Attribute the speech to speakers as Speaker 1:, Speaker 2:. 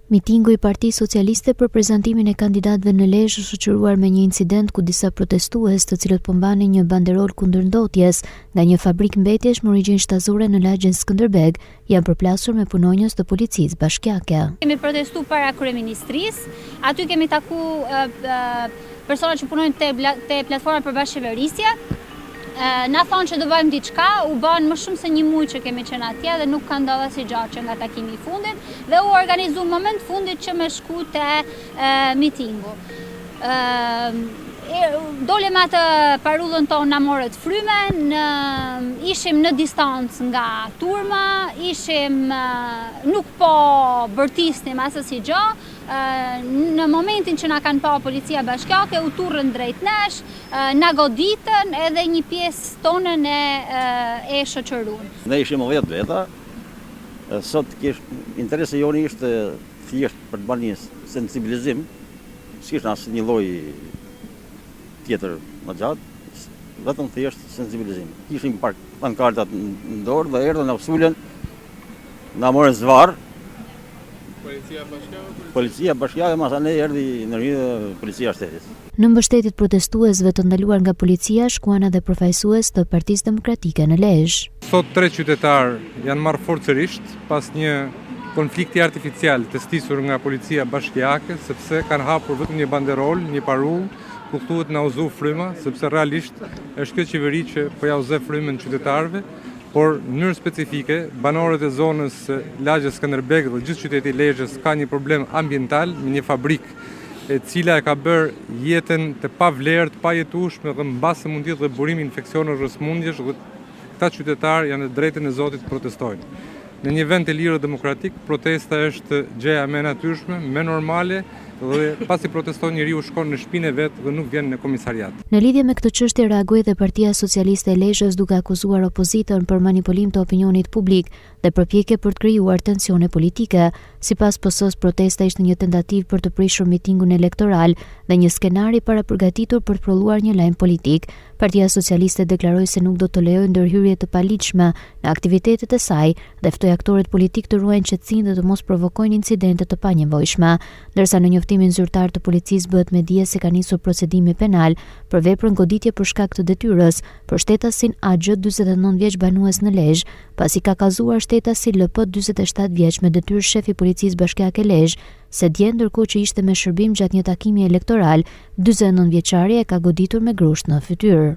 Speaker 1: Mitingu i Partisë Socialiste për prezantimin e kandidatëve në Lezhë është shoqëruar me një incident ku disa protestues, të cilët po mbanin një banderolë kundër ndotjes nga një fabrikë mbetjesh me origjinë shtazore në lagjen Skënderbeg, janë përplasur me punonjës të policisë bashkiake.
Speaker 2: Kemi protestu para kryeministrisë, aty kemi taku persona që punojnë te, te platforma për bashkëqeverisje, na thonë që do bëjmë diçka, u banë më shumë se një muj që kemi qenë atje dhe nuk ka ndodhur asgjë që nga takimi i fundit dhe u organizu në moment fundit që me shku te mitingu. Dole me atë parullën tonë na morët frymën, ishim në distancë nga turma, ishim nuk po bërtisnim asesi gjë, Në momentin që na kanë pa policia bashkiake, u turrën drejt nesh, na goditën edhe një pjesë tonën e, e shoqërun.
Speaker 3: Ne ishim 10 veta, sot kish, interesi jonë ishte thjesht për të bërë një sensibilizim, s'kishte asnjë lloj tjetër më gjatë, vetëm thjesht sensibilizim. Kishim pak pankartat në dorë dhe erdhën na sulën Na morën zvarrë.
Speaker 4: Policia bashkiake?
Speaker 3: Policia bashkiake, masanej erdhi në një policia e shtetit.
Speaker 1: Në mbështetje të protestuesve të ndaluar nga policia shkuan edhe përfaqësues të Partisë Demokratike në Lezhë.
Speaker 4: Sot tre qytetarë janë marrë forcërisht pas një konflikti artificial të stisur nga policia bashkiake, sepse kanë hapur vetëm një banderolë, një parullë, ku thuhet na u zu fryma, sepse realisht është kjo qeveri që po ja u zë frymën qytetarëve, Por, në mënyrë specifike, banorët e zonës së lagjes Skënderbeg dhe gjithë qyteti i Lezhës ka një problem ambiental me një fabrikë e cila e ka bërë jetën të pavlerë, të pajetueshme dhe mbase mund të jetë dhe burim infeksionesh dhe sëmundjesh dhe këta qytetarë janë në drejtën e Zotit të protestojnë. Në një vend të lirë dhe demokratik, protesta është gjëja më e natyrshme, më normale dhe pasi proteston njeriu shkon në shpinë e vet dhe nuk vjen në komisariat.
Speaker 1: Në lidhje me këtë çështje reagoi dhe Partia Socialiste e Lezhës duke akuzuar opozitën për manipulim të opinionit publik dhe përpjekje për të krijuar tensione politike. Sipas PS-së, protesta ishte një tentativë për të prishur mitingun elektoral dhe një skenar i parapërgatitur për të prodhuar një lajm politik. Partia Socialiste deklaroi se nuk do të lejojë ndërhyrje të paligjshme në aktivitetet e saj dhe ftoi aktorët politikë të ruajnë qetësinë dhe të mos provokojnë incidente të panevojshme. Ndërsa në njoftimin zyrtar të policisë bëhet me dije se ka nisur procedimi penal për veprën goditje për shkak të detyrës për shtetasin AG 49 vjeç banues në Lezhë, pasi ka kallëzuar shtetasi LP 47 vjeç me detyrë shef i Policisë Bashkiake Lezhë se dje ndërkohë që ishte me shërbim gjatë një takimi elektoral, 49 vjeçari e ka goditur me grusht në fytyrë.